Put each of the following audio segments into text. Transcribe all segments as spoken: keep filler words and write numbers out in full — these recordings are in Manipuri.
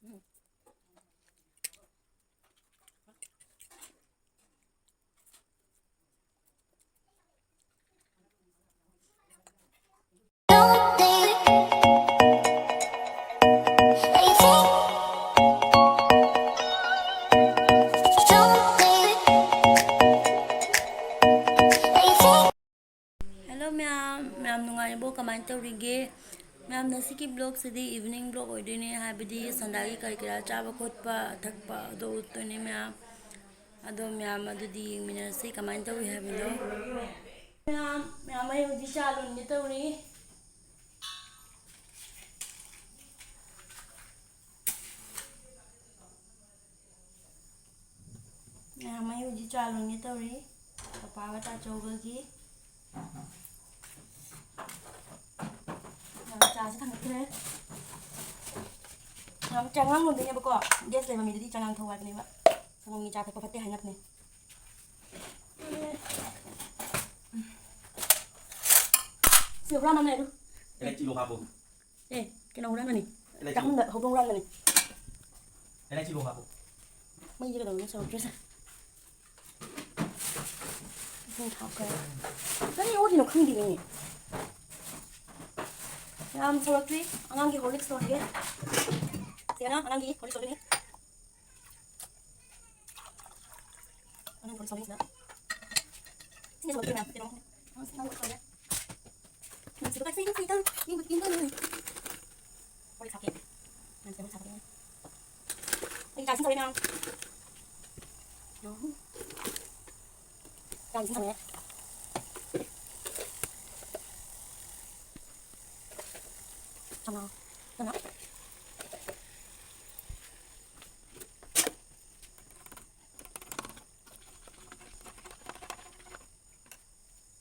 Hello ꯃꯌꯥꯝ, ꯃꯌꯥꯝ ꯅꯨꯡꯉꯥꯏꯔꯤꯕꯣ? ꯀꯃꯥꯏꯅ ꯇꯧꯔꯤꯒꯦ? ꯃꯌꯥꯝ, ꯉꯁꯤꯒꯤ vlogꯁꯤꯗꯤ evening vlog ꯑꯣꯏꯗꯣꯏꯅꯦ, ꯍꯥꯏꯕꯗꯤ ꯁꯟꯗꯥꯒꯤ ꯀꯔꯤ ꯀꯔꯥ ꯆꯥꯕ ꯈꯣꯠꯄ, ꯊꯛꯄ ꯑꯗꯣ ꯎꯠꯇꯣꯏꯅꯦ ꯃꯌꯥꯝ꯫ ꯑꯗꯣ ꯃꯌꯥꯝ ꯑꯗꯨꯗꯤ ꯌꯦꯡꯃꯤꯟꯅꯔꯁꯤ ꯀꯃꯥꯏꯅ ꯇꯧꯏ ꯍꯥꯏꯕꯗꯣ꯫ ꯃꯌꯥꯝ, ꯃꯌꯥꯝ ꯑꯩ ꯍꯧꯖꯤꯛ ꯆꯥ ꯂꯣꯟꯒꯦ ꯇꯧꯔꯤ꯫ ꯃꯌꯥꯝ ꯑꯩ ꯍꯧꯖꯤꯛ ꯆꯥ ꯂꯣꯟꯒꯦ ꯇꯧꯔꯤ꯫ ꯄꯄꯥꯒ ꯇꯥꯆꯧꯒꯒꯤ꯫ ꯌꯥꯝ ꯆꯥꯁꯦ ꯊꯥꯡꯒꯠꯈ꯭ꯔꯦ꯫ ꯌꯥꯝ ꯆꯉꯥꯡ ꯂꯣꯟꯗꯣꯏꯅꯦꯕꯀꯣ꯫ Gas ꯂꯩꯕ ꯃꯤꯗꯗꯤ ꯆꯉꯥꯡ ꯊꯧ ꯍꯥꯏꯕꯅꯦꯕ꯫ ꯁꯪꯒꯣꯝꯒꯤ ꯆꯥ ꯊꯛꯄ ꯐꯠꯇꯦ ꯍꯥꯏꯅꯕꯅꯦ꯫ ꯁꯤ ꯍꯨꯔꯥꯟꯕ ꯑꯃ ꯂꯩ ꯑꯗꯨ꯫ ꯑꯦ, ꯀꯩꯅꯣ ꯍꯨꯔꯥꯟꯕꯅꯤ꯫ ꯆꯥꯛꯈꯨꯝꯗ ꯍꯧꯗꯣꯡ ꯍꯨꯔꯥꯟꯕꯅꯤ꯫ ꯃꯩꯁꯦ ꯀꯩꯗꯧꯔꯒꯦ ꯁꯧꯔꯛꯇ꯭ꯔꯤꯁꯦ? ꯏꯁꯤꯡ ꯍꯥꯞꯈ꯭ꯔꯦ꯫ ꯀꯔꯤ ꯑꯣꯏꯔꯤꯅꯣ ꯈꯪꯗꯦꯅꯦ꯫ ꯌꯥꯝ ꯁꯧꯔꯛꯇ꯭ꯔꯤ꯫ ꯑꯉꯥꯡꯒꯤ Horlicks ꯂꯣꯟꯒꯦ꯫ ꯁꯤꯅ ꯑꯉꯥꯡꯒꯤ Horlicks ꯂꯣꯟꯗꯣꯏꯅꯤ꯫ ꯑꯉꯥꯡꯒꯤ Horlicks ꯂꯣꯟꯗꯣꯏꯅꯤꯁꯤꯅ꯫ ꯏꯁꯤꯡ ꯁꯧꯔꯛꯇ꯭ꯔꯤ ꯃꯌꯥꯝ꯫ ꯀꯩꯅꯣ ꯈꯪꯗꯦ꯫ ꯑꯉꯥꯡ ꯁꯧꯔꯛꯇ꯭ꯔꯤ꯫ ꯅꯨꯡꯁꯤꯕ ꯀꯛꯆꯦꯡ ꯅꯨꯡꯁꯤꯗ ꯏꯪꯕꯨ ꯏꯪꯗꯣꯏꯅꯦ꯫ ꯍꯣꯏ, ꯁꯥꯀꯦ꯫ ꯅꯨꯡꯁꯤꯕ ꯁꯥꯀꯦ꯫ ꯑꯩ ꯆꯥꯛ ꯏꯁꯤꯡ ꯇꯧꯔꯦ ꯃꯌꯥꯝ꯫ ꯆꯥꯛ ꯏꯁꯤꯡ ꯊꯝꯃꯦ꯫ ꯊꯝꯃꯣ꯫ ꯊꯝꯃꯣ꯫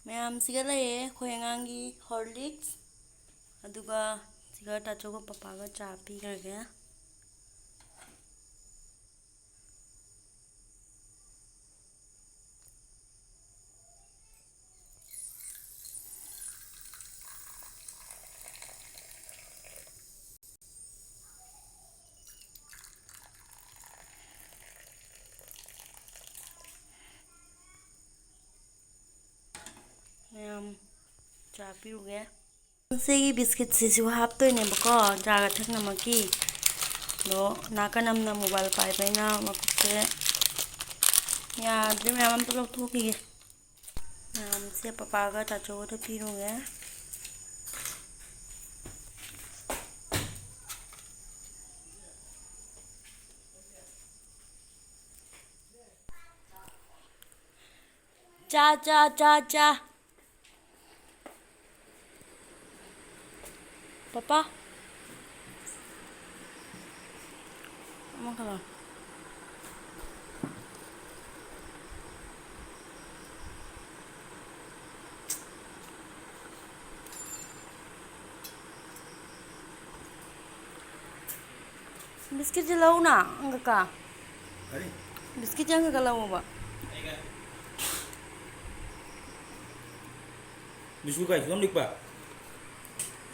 ꯃꯌꯥꯝꯁꯤꯒ ꯂꯩꯔꯦ ꯑꯩꯈꯣꯏ ꯑꯉꯥꯡꯒꯤ Horlicks, ꯑꯗꯨꯒ ꯁꯤꯒ ꯇꯥꯆꯧꯒ ꯄꯄꯥꯒ ꯆꯥ ꯄꯤꯈ꯭ꯔꯒꯦ꯫ ꯍꯥꯞꯄꯤꯔꯨꯒꯦ꯫ ꯁꯤꯒꯤ ꯕꯤꯁꯀꯤꯠꯁꯤꯁꯨ ꯍꯥꯞꯇꯣꯏꯅꯦꯕꯀꯣ, ꯆꯥꯒ ꯊꯛꯅꯕꯒꯤ꯫ ꯑꯗꯣ ꯅꯥꯀꯟ ꯑꯃꯅ ꯃꯣꯕꯥꯏꯜ ꯄꯥꯏꯕ ꯑꯩꯅ ꯃꯈꯨꯠꯁꯦ꯫ ꯌꯥꯗ꯭ꯔꯦ, ꯃꯌꯥꯝ ꯑꯝꯇ ꯂꯧꯊꯣꯛꯈꯤꯒꯦ꯫ ꯃꯌꯥꯝꯁꯦ ꯄꯄꯥꯒ ꯇꯥꯆꯧꯒꯗ ꯄꯤꯔꯨꯒꯦ꯫ ꯆꯥ, ꯆꯥ, ꯆꯥ, ꯆꯥ꯫ ꯄꯄꯥ꯫ ꯑꯃꯈꯛ ꯂꯧ꯫ ꯕꯤꯁꯀꯤꯠꯁꯦ ꯂꯧꯅ, ꯑꯪꯀꯀꯥ꯫ ꯀꯔꯤ? ꯕꯤꯁꯀꯤꯠꯁꯦ ꯑꯪꯀꯀꯥ ꯂꯧꯑꯣꯕ꯫ ꯕꯤꯁꯀꯨꯠ ꯀꯥꯏ ꯐꯤꯕꯝ ꯂꯤꯛꯄ?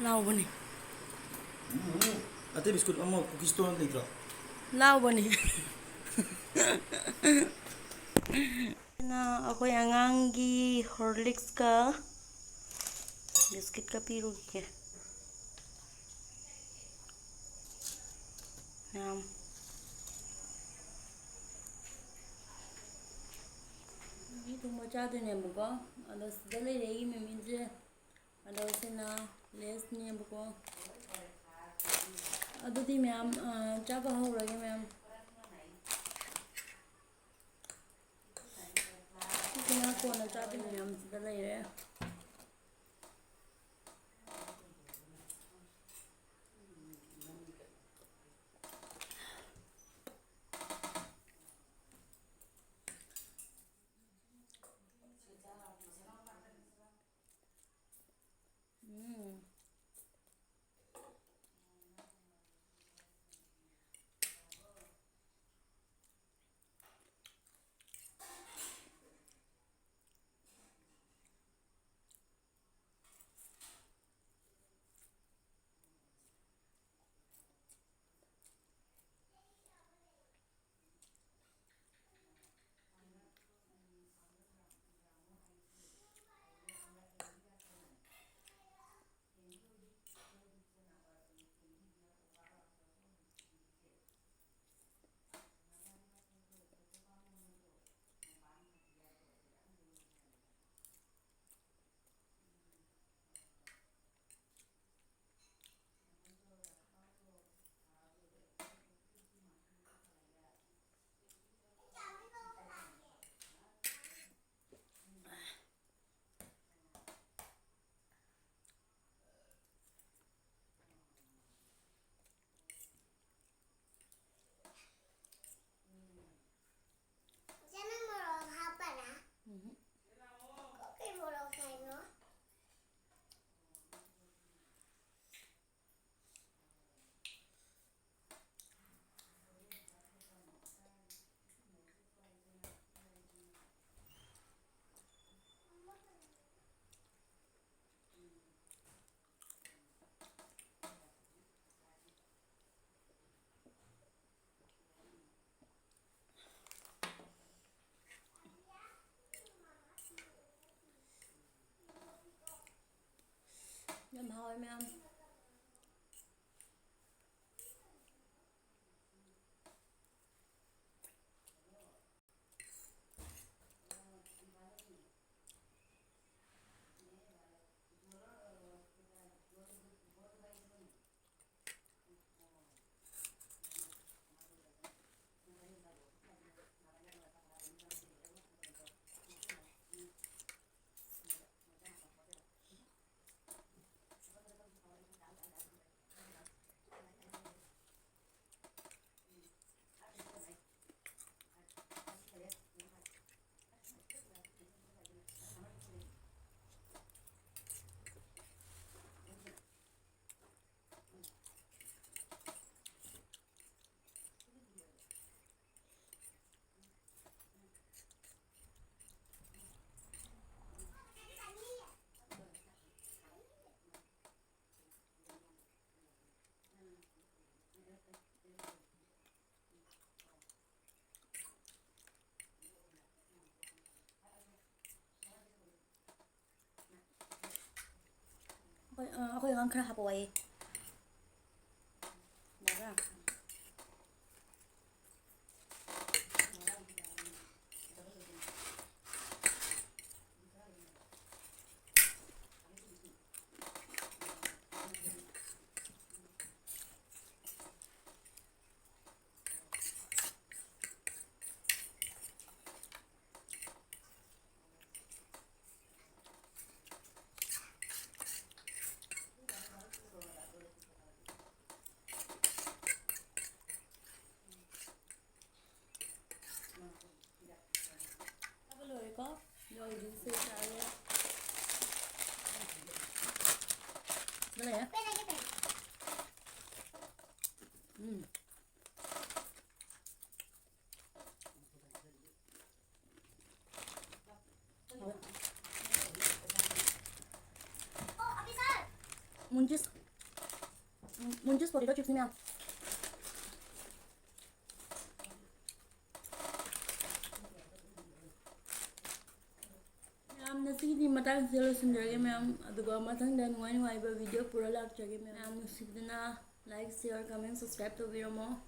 ꯂꯥꯎꯕꯅꯤ꯫ ꯎꯝ, ꯑꯇꯩ ꯕꯤꯁꯀꯨꯠ ꯑꯃ ꯀꯨꯀꯤꯁꯇꯣ ꯂꯩꯇ꯭ꯔꯣ? ꯂꯥꯎꯕꯅꯤ꯫ ꯑꯩꯈꯣꯏ ꯑꯉꯥꯡꯒꯤ ꯍꯣꯔꯂꯤꯛꯁꯀ ꯕꯤꯁꯀꯤꯠꯀ ꯄꯤꯔꯨꯒꯦ꯫ ꯃꯌꯥꯝ꯫ ꯃꯃꯤ ꯊꯣꯡꯕ ꯆꯥꯗꯣꯏꯅꯦꯕꯀꯣ꯫ ꯑꯗꯣ ꯁꯤꯗ ꯂꯩꯔꯦ ꯑꯩꯒꯤ ꯃꯃꯤꯁꯦ꯫ ꯑꯗꯣ ꯁꯤꯅ ꯂꯦꯁꯅꯦꯕꯀꯣ꯫ ꯑꯗꯨꯗꯤ ꯃꯌꯥꯝ, ꯑ, ꯆꯥꯕ ꯍꯧꯔꯒꯦ ꯃꯌꯥꯝ꯫ ꯁꯤꯁꯤꯅ ꯀꯣꯟꯅ ꯆꯥꯗꯣꯏꯅꯦ ꯃꯌꯥꯝ, ꯁꯤꯗ ꯂꯩꯔꯦ꯫ ꯎꯝ꯫ ꯍꯥꯎꯋꯦ ꯃꯌꯥꯝ꯫ ꯑꯩꯈꯣꯏ, ꯑ, ꯑꯩꯈꯣꯏ ꯑꯉꯥꯡ ꯈꯔ ꯍꯥꯄꯛꯑꯣꯌꯦ꯫ ꯌꯥꯕ꯭ꯔꯥ? ꯆꯥꯕ ꯂꯣꯏꯔꯦꯀꯣ? ꯂꯣꯏꯔꯦ, ꯁꯤ ꯆꯥꯔꯦ꯫ ꯁꯤꯗ ꯂꯩꯔꯦ꯫ ꯎꯝ꯫ ꯃꯨꯟꯆꯤꯁ, ꯃꯨꯟꯆꯤꯁ potato chipsꯅꯤ ꯃꯌꯥꯝ꯫ ꯌꯥꯝꯅ ꯉꯁꯤꯒꯤꯗꯤ ꯃꯇꯥꯡꯁꯤꯗ ꯂꯣꯏꯁꯤꯟꯖꯔꯒꯦ ꯃꯌꯥꯝ꯫ ꯑꯗꯨꯒ ꯃꯊꯪꯗ ꯅꯨꯡꯉꯥꯏ ꯅꯨꯡꯉꯥꯏꯕ video ꯄꯨꯔ ꯂꯥꯛꯆꯒꯦ ꯃꯌꯥꯝ꯫ ꯅꯨꯡꯁꯤꯕꯤꯗꯨꯅ like, share, comment, subscribe ꯇꯧꯕꯤꯔꯝꯃꯣ꯫